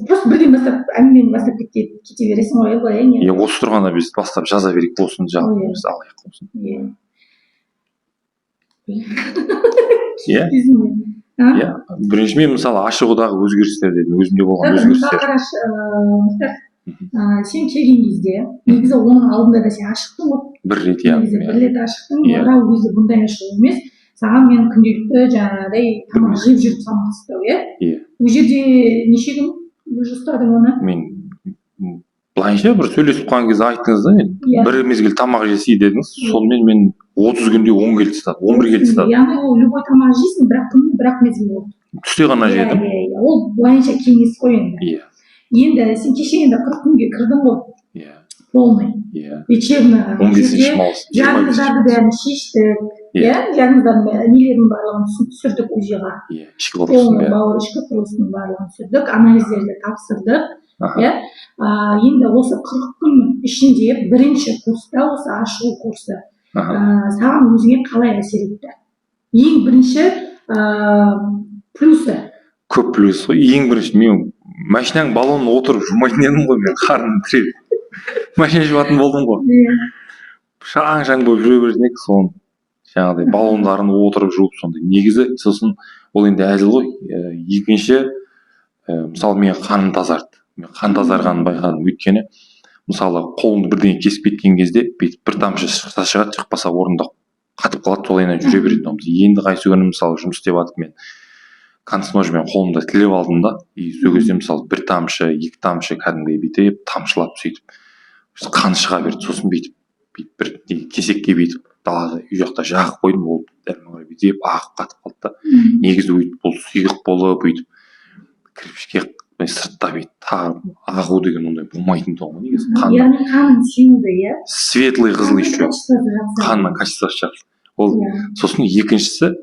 Просто бірден бастап, әңгімені бастап кете бересің ғой, былай, не? Иә, осы тұрғанда біз бастап жаза берейік осыны, жалпы біз алайық осыны. Иә. Кезінде. А? Иә, бірінші мен, мысалы, ашығудағы өзгерістер дедім, өзімде болған Мысалы, өзгерістер. Қарашы, Мұхтар, сен келген кезде, негізі, оның алдында да сен ашықтың ғой. Бір рет, иә. Негізі, бір рет ашықтың. Иә. Бірақ ол кезде бұндай ашығу емес. Саған мен күнделікті жаңағыдай тамақ жеп жүріп салмақ ұстау, иә? Иә. Ол жерде неше күн уже ұстадың оны? Мен былайынша бір сөйлесіп қалған кезде айттыңыз да, мен бір мезгіл тамақ жесей дедіңіз. Сонымен мен 30 күнде 10 келі тастадым, 11 келі тастадым. Яғни ол любой тамақ жейсің, бірақ күніне бір ақ мезгіл болды. Түсте ғана жедім. Иә, ол былайынша кеңес қой енді. Енді сен кеше енді 40 күнге кірдің ғой. Иә. Полный Иә. лечебный. 15-ші маусым, Диагноздарды 25-ші. бәрін шештік. Иә. Иә, диагноздардың нелердің барлығын түсірдік УЗИ-ға. Иә, ішкі құрылыстың Полный бәрі. бауыр ішкі құрылысының барлығын түсірдік, анализдерді тапсырдық. Иә, енді осы 40 күннің ішінде бірінші курста, осы ашығу курсы саған, өзіңе қалай әсер етті? Ең бірінші плюсы? Көп плюс қой. Ең бірінші, мен машинаның баллонын отырып жумайтын едім ғой, мен қарным тіреп машина жуатын болдым ғой. Шаң шаң болып жүре беретін едік, соны жаңағыдай баллондарын отырып жуып, сондай негізі. Сосын ол енді әзіл ғой. Екінші, мысалы, мен қаным тазарды, мен қан тазарғанын байқадым. Өйткені, мысалы, қолыңды бірдеңе кесіп кеткен кезде бүйтіп бір тамшы шықса шығады, шықпаса орнында қатып қалады, солайынан жүре беретін тұғынбыз. Енді қайсы күні, мысалы, жұмыс істеп жатып, мен канцножмен қолымды тіліп алдым да, и сол кезде, мысалы, бір тамшы, екі тамшы, кәдімгідей бүйтіп тамшылап, сөйтіп қан шыға берді. Сосын бүйтіп бір не, кесекке бүйтіп далада, үй жақта жағып қойдым, ол дәл бүйтіп ағып қатып қалды да. Негізі өйтіп бұл сұйық болып, өйтіп кірпішке сыртта бүйтіп тағы ағу деген ондай болмайтын тұғын ғой негізі қан. Яғни қанның сұйылды, иә? Светлый қызыл еще. Качествосы жақсы. Қанның качествосы жақсы ол. Сосын екіншісі,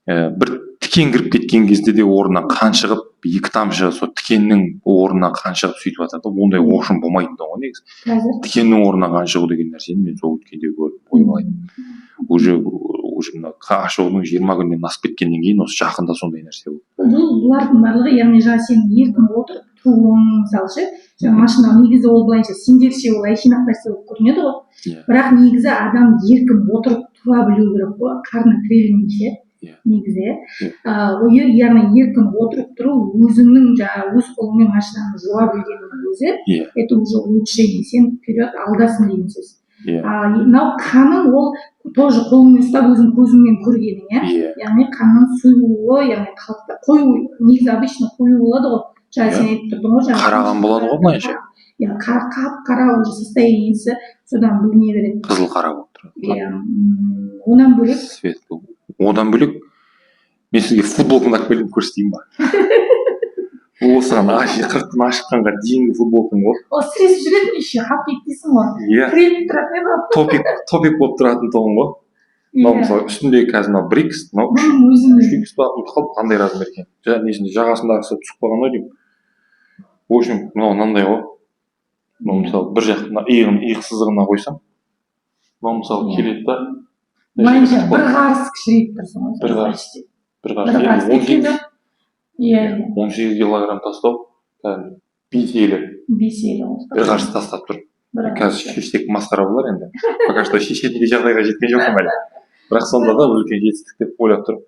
бір тікен кіріп кеткен кезде де орнынан қан шығып, екі тамшы сол тікеннің орнынан қан шығып, сөйтіп жатады да. Ондай общем болмайтын тұғын ғой негізі. Қазір Тікеннің орнынан қан шығу деген нәрсені мен сол өткенде көрдім. Ойбай, уже мына ашығудың 20 күннен асып кеткеннен кейін, осы жақында сондай нәрсе болды. Бұлардың барлығы, яғни жаңа сенің еркін отырып тұруың, мысалы ше, жаңа машина, негізі ол былайынша сендерше ол әшейін ақ нәрсе болып көрінеді ғой. Бірақ негізі адам еркін отырып тұра білу керек қой, қарны тірелмей ше. Негізі, иә. Иә. Ол яғни еркін отырып тұру, өзіңнің жаңағы өз қолыңмен машинаны жуа білгеннің өзі, это уже улучшение, сен вперед алдасың деген сөз. А мынау қаның, ол тоже қолыңмен ұстап, өзің көзіңмен көргенің, иә? Иә. Яғни қанның сұйылуы, яғни қалыпты қою, негізі обычно қою болады ғой жаңа. Сен айтып тұрдың ғой жаңа. Қара қан болады ғой былайынша. Иә, қап қара уже состояниесі содан біліне береді. Қызыл қара болып тұрады. Иә, одан бөлек? Светлый. Одан бөлек, мен сізге футболкамды алып келдім, көрсетейін ба? Осыған 40 күн ашыққанға дейінгі футболкам ғой. Ол сіресіп жүретін еще, хап дейсің ғой. Иә. Тіреліп тұратын еді ғой. Топик болып тұратын тұғын ғой мынау. Мысалы, үстіндегі қазір мынау бір икс, мынау үш. Бұның өзінің Үш икс па, ұмытып қалдым қандай размер екенін. Несінде, жағасындағысы түсіп қалған ғой деймін. В общем, мынау мынандай ғой. Мынау, мысалы, бір жақ мына иығын, иық сызығына қойсам, мынау, мысалы, келеді да мына Былайынша жерге бір түсіп қалады. Қарыс кішірейіп тұрсың ғой. Бір қарыс. Почти. Бір Бір қарыс, қарыс. енді 18. Иә. 18 килограмм тастау кәдімгі 5 елі. 5 елі ғой. Бір қарыс тастап тұр. Бір Қазір қарыс. шешсек, масқара болар енді. Пока что шешетіндей жағдайға жеткен жоқпын әлі, бірақ сонда да үлкен жетістік деп ойлап тұрмын.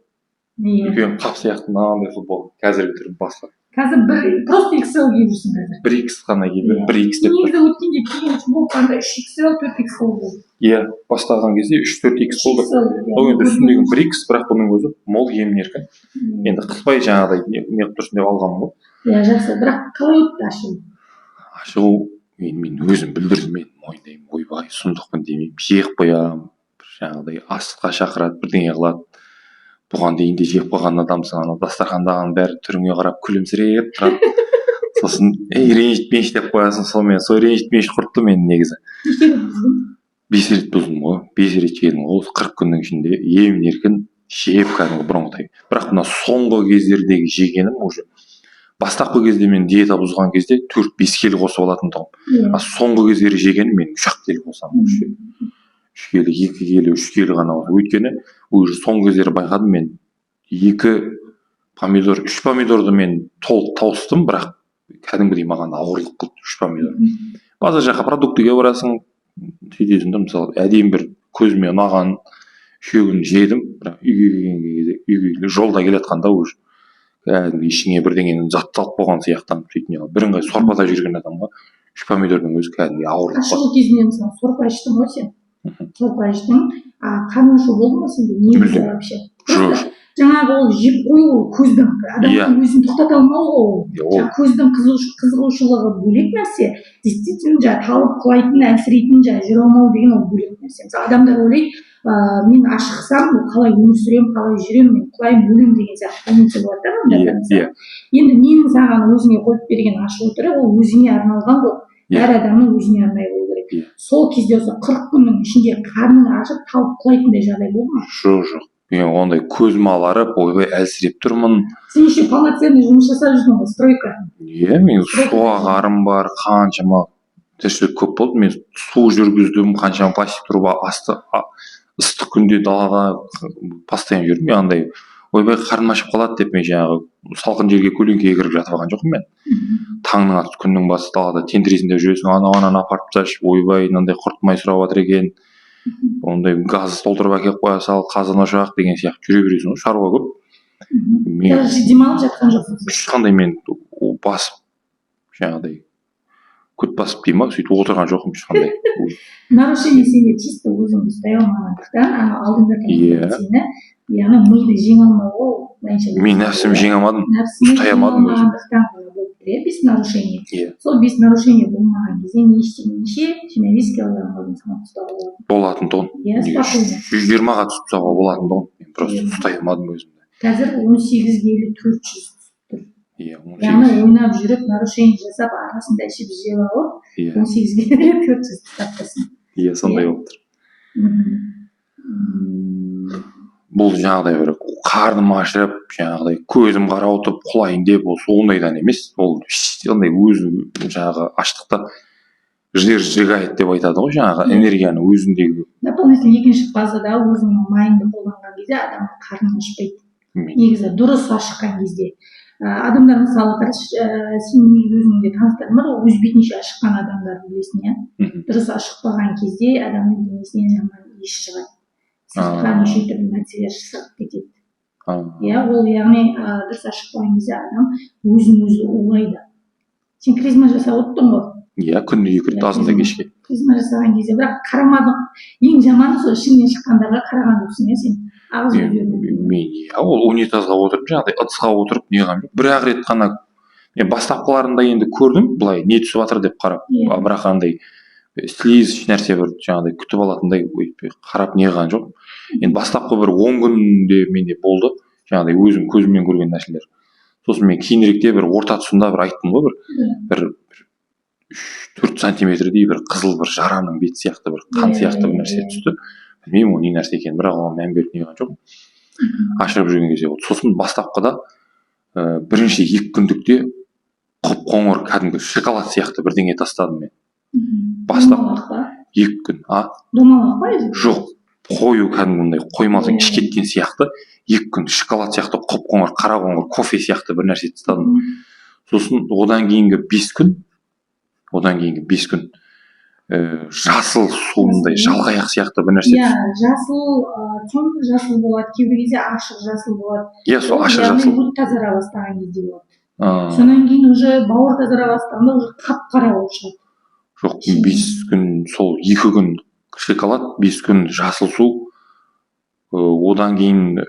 Үлкен қап сияқты мынандай футбол, қазіргі түрі басқа. Қазір бір просто XL киіп жүрсің қазір. Бір икс қана киіп, бір икс деп тұр. Негізі өткенде киген футболкаңда үш XL, төрт XL болды. Иә, бастаған кезде үш, төрт икс болды. XL, иә. Ол енді үстіндегі бір икс, бірақ бұның өзі мол, емін еркін. Енді қыспай, жаңағыдай не қылып тұрсын деп алғанмын ғой. Иә, жақсы. Бірақ қалай өтті ашығу? Ашығу, мен өзім бүлдірдім, мен мойындаймын. Ойбай, сұмдықпын демеймін, жеп қоямын. Бір жаңағыдай асқа шақырады, бірдеңе қылады. Бұған дейін де жеп қойған адамсың, анау дастархандағының бәрі түріңе қарап күлімсіреп тұрады. Сосын ей, ренжітпейінші деп қоясың. Сонымен сол ренжітпейінші құртты мені негізі. Неше рет бұздың? 5 рет бұздым ғой, 5 рет жедім ғой осы 40 күннің ішінде, емін еркін жеп, кәдімгі бұрынғыдай. Бірақ мына соңғы кездердегі жегенім уже, бастапқы кезде мен диета бұзған кезде 4-5 келі қосып алатын тұғым. А соңғы кездері жегенім, мен 3-ақ келі қосамын уже, 3 келі, 2 келі, 3 келі ғана қосамын. Өйткені уже соңғы кездері байқадым, мен екі помидор, үш помидорды мен толық тауыстым, бірақ кәдімгідей маған ауырлық қылды үш помидор. Базар жаққа продуктіге барасың, сөйтесің да, мысалы, әдемі бір көзіме ұнаған үшеуін жедім, бірақ үйге келген кезде, үйге жолда келе жатқанда уже кәдімгі ішіңе бірдеңені зат салып қойған сияқтанып, сөйтіп не қылып, бірыңғай сорпада жүрген адамға үш помидордың өзі кәдімгідей ауырлық Ашығу кезінде, мысалы, сорпа іштің ғой сен. Сорпа іштің, а қарның ашу болды ма сенде негізі Мүлдем. вообще? Жоқ. Просто жаңағы ол жеп қою, ол көздің, адамның өзін тоқтата алмауы ғой ол. Ол Жаңағы көздің қызығушылығы бөлек нәрсе, действительно жаңағы талып құлайтын, әлсірейтін, жаңағы жүре алмау деген ол бөлек нәрсе. Мысалы, адамдар ойлайды, мен ашықсам, қалай өмір сүремін, қалай жүремін, мен құлаймын, өлемін деген сияқты понятие болады да адамдарда, мысалы. Енді менің саған, өзіңе қойып берген ашу түрі ол өзіңе арналған ғой. Әр адамның өзіне арнайы болу керек. Сол кезде, осы 40 күннің ішінде қарның ашып, талып құлайтындай жағдай болды ма? Жоқ, мен ондай көзім аларып, ойбай, әлсіреп тұрмын. Сен еще полноценный жұмыс жасап жүрдің ғой, стройка. Иә, мен су ағарым бар, қаншама тіршілік көп болды. Мен су жүргіздім, қаншама пластик труба асты, ыстық күнде далаға постоянно жүрдім. Мен андай ойбай, қарным ашып қалады деп, мен жаңағы салқын жерге көлеңкеге кіріп жатып алған жоқпын. Мен таңның аты, күннің басы далада тентірейсің деп жүресің, анау ананы апарып тасташы, ойбай, мынандай құрт май сұрап жатыр екен, ондай газ толтырып әкеліп қоя сал, қазан ошақ деген сияқты жүре бересің ғой, шаруа көп. Мен Даже демалып жатқан жоқсың сен. ешқандай мен басып, жаңағыдай көт басып дей ма, сөйтіп отырған жоқпын ешқандай. Нарушение сенде чисто өзіңді ұстай алмағандықтан, ана алдыңда тұрған сені, яғни миды жеңе алмау ғой ол былайынша. Мен нәпсімді жеңе алмадым. Нәпсіні ұстай жеңе алмадым өзім. алмағандықтан ғана болып тұр, иә, без нарушение. Иә. Сол без нарушение болмаған кезде не ештеңе, неше, 25 килограммға дейін салмақ ұстауға болады. Болатын тұғын. Иә, спокойно. 120-ға түсіп тастауға болатын тұғын, мен просто ұстай алмадым өзімді. Қазір 18 келі 400 түсіп тұр. Иә, он Яғни сегіз ойнап жүріп, нарушение жасап, арасында ішіп жеп алып, 18 келі 400 ұстап тұрсың. Иә, сондай болып тұр. Бұл жаңағыдай бір қарным ашып, жаңағыдай көзім қарауытып құлайын деп, ол ондайдан емес. Ол андай өзі жаңағы аштықта жир сжигает деп айтады ғой, жаңағы энергияны өзіндегі. Дополнительно екінші фазада өзіңнің майыңды қолданған кезде адамның қарны ашпайды. Негізі дұрыс ашыққан кезде адамдар, мысалы, қарашы, сен негізі өзіңде де таныстарың бар ғой, өз бетінше ашыққан адамдарды білесің, иә? Мхм. Дұрыс ашықпаған кезде адамның денесінен жаман иіс шығады сыртқа, неше түрлі нәрселер шығып кетеді. Иә, ол яғни дұрыс ашықпаған кезде адам өзін өзі улайды. Сен клизма жасап отырдың ғой. Иә, күніне екі рет, азанда, кешке. Клизма жасаған кезде бірақ қарамадың. Ең жаманы сол ішіңнен шыққандарға қараған жоқсың, иә, сен ағызып жібердің. Мен, иә, ол унитазға отырып, жаңағыдай ыдысқа отырып не қылған жоқ, бір ақ рет қана мен бастапқыларында енді көрдім, былай не түсіп жатыр деп қарап. А бірақ андай слиз, ешнәрсе, бір жаңағыдай күтіп алатындай өйтпей қарап не қылған жоқ. Енді бастапқы бір 10 күнде менде болды жаңағыдай өзім көзіммен көрген нәрселер. Сосын мен кейініректе бір орта тұсында бір айттым ғой, бір бір 3-4 сантиметрдей бір қызыл, бір жараның беті сияқты, бір қан сияқты бір нәрсе түсті. Білмеймін ол не нәрсе екенін, бірақ оған мән беріп не қылған жоқпын, ашырып жүрген кезде болды. Сосын бастапқыда бірінші 2 күндікте құп қоңыр, кәдімгі шоколад сияқты бірдеңе тастадым мен. Бастап Домалақ па? 2 күн, а? Домалақ па өзі? Жоқ, қою, кәдімгі мындай қоймасаң ішіп кеткен сияқты. 2 күн шоколад сияқты құп қоңыр, қара қоңыр, кофе сияқты бір нәрсе тастадым. Сосын одан кейінгі 5 күн, одан кейінгі 5 күн жасыл суындай, жалғаяқ сияқты бір нәрсе. Иә, жасыл, темный жасыл болады, кейбір кезде ашық жасыл болады. Иә, сол Ол ашық яғни жасыл. Өт тазара бастаған кезде болады. Содан кейін уже бауыр тазара бастағанда уже қап қара болып шығады. Жоқ, 5 күн, сол 2 күн шоколад, 5 күн жасыл су. Одан кейін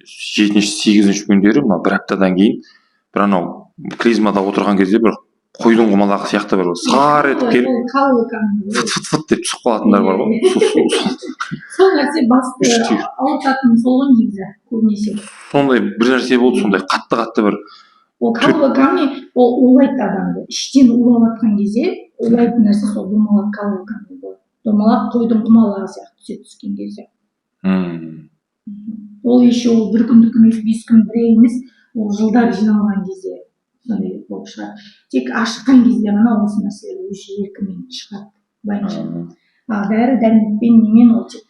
жетінші, сегізінші күндері, мына бір аптадан кейін бір анау клизмада отырған кезде бір қойдың құмалағы сияқты бір сары етіп келіп, Ол каловый камень. фыт фыт фыт деп түсіп қалатындар бар ғой. Сол нәрсе басты Үш түйір. ауыртатын сол ғой негізі көбінесе. Сондай бір нәрсе болды, сондай қатты қатты бір. Ол каловый камни, ол улайды адамды іштен, улап жатқан кезде улайтын нәрсе сол домалақ, каловый камни болады. Домалақ, қойдың құмалағы сияқты түседі түскен кезде. Ол еще ол бір күндік емес, 5 күн, бір ай емес, ол жылдар жиналған кезде сондай болып шығады. Тек ашыққан кезде ғана осы нәрселер өз еркімен шығады былайынша. А дәрі дәрмекпен немен ол тек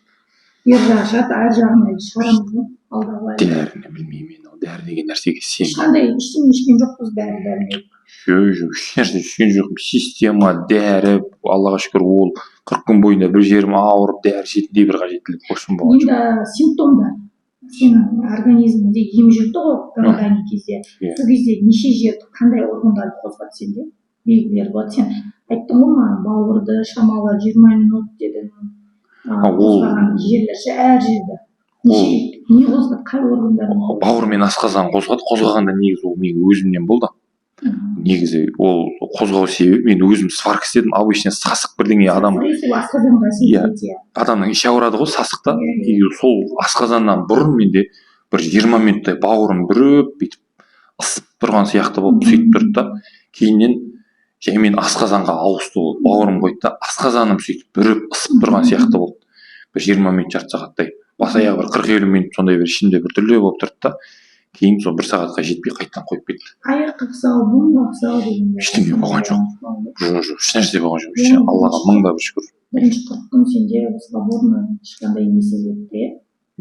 бер жағы шығады, ар жағын әлі шығарамыз ғой алдағы ай. Дәріні білмеймін мен, ол дәрі деген нәрсеге сенбеймін. Ешқандай ештеңе ішкен жоқпыз, дәрі дәрмек. Жоқ, ешнәрсе ішкен жоқпын. Система, дәрі, Аллаға шүкір, ол 40 күн бойында бір жерім ауырып, дәрі ішетіндей бір қажеттілік вообще болған жоқ. Енді симптомдар, сенің организміңде ем жүрді ғой голодание кезде. Иә. Сол кезде неше жерді, қандай органдарды қозғады, сенде белгілер болады? Сен айттың ғой маған, бауырды шамалы 20 минут дедің. А, ол- Қозғаған жерлер ше, әр жерді неше, не қозғады, қай органдарын? Бауыр мен асқазан қозғады. Қозғағанда негізі ол менің өзімнен болды. Негізі ол қозғау себебі, мен өзім сварка істедім. Обычно сасық бірдеңе адам Сол асқазанға әсер Иә. етеді, иә. Адамның іші ауырады ғой сасық та. Иә, иә. И сол асқазаннан бұрын менде бір 20 минуттай бауырым бүріп, бүйтіп ысып тұрған сияқты болып, сөйтіп тұрды да, кейіннен жаймен асқазанға ауысты. Ол бауырым қойды да, асқазаным сөйтіп бүріп, ысып тұрған сияқты болды бір 20 минут, жарты сағаттай. Бас аяғы бір 40-50 минут сондай бір ішімде бір түрлі болып тұрды да, кейін сол бір сағатқа жетпей қайтадан қойып кетті. Аяқ қақсау, буын қақсау деген? Ештеңе болған жоқ. Жоқ, ешнәрсе болған жоқ. Аллаға мың да бір шүкір. Бірінші 40 күн сенде свободно, ешқандай несіз өтті, иә?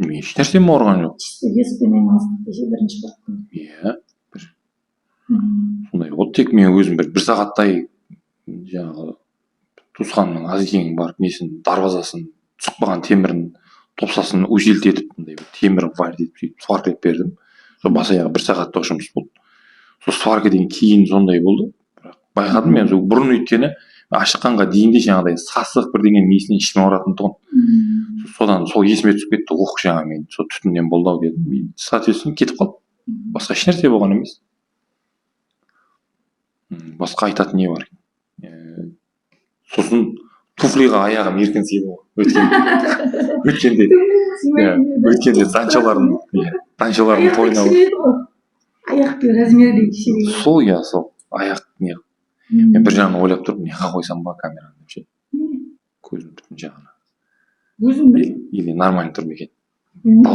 Мен ешнәрсем ауырған жоқ. Чисто веспен айналыстық десе, бірінші 40 күн. Иә, сондай болды. Тек мен өзім бір сағаттай жаңағы туысқанымның, Азекеңнің барып несін, дарбазасын, түсіп қалған темірін, топсасын усилить етіп, мындай бір темір варить етіп, сөйтіп сварка етіп бердім. Сол бас аяғы бір сағаттық жұмыс болды. Сол сваркадан кейін сондай болды. Бірақ байқадым мен сол бұрын, өйткені ашыққанға дейін де жаңағыдай сасық бірдеңенің иісінен ішім ауыратын тұғын. Содан сол есіме түсіп кетті. Ох, жаңа мен сол түтіннен болды ау дедім. И, соответственно, кетіп қалды. Басқа ешнәрсе болған емес. Басқа айтатын не бар? Сосын туфлиға аяғым еркін сыйды ғой өткенде, иә, өткенде даншалардың, иә, даншалардың Аяқ тойына кішірейді ғой, аяқ размері де кішірейді. Сол, иә, сол аяқ не, мен бір жағынан ойлап тұрмын, неға қойсам ба камераны деп ше, көзім бүтін жағына. Өзің біл. Или нормально тұр ма екен?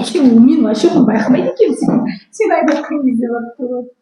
Сен, мен вообще оны байқамайды екенмін, сен айтып жатқан кезде барып тұрып.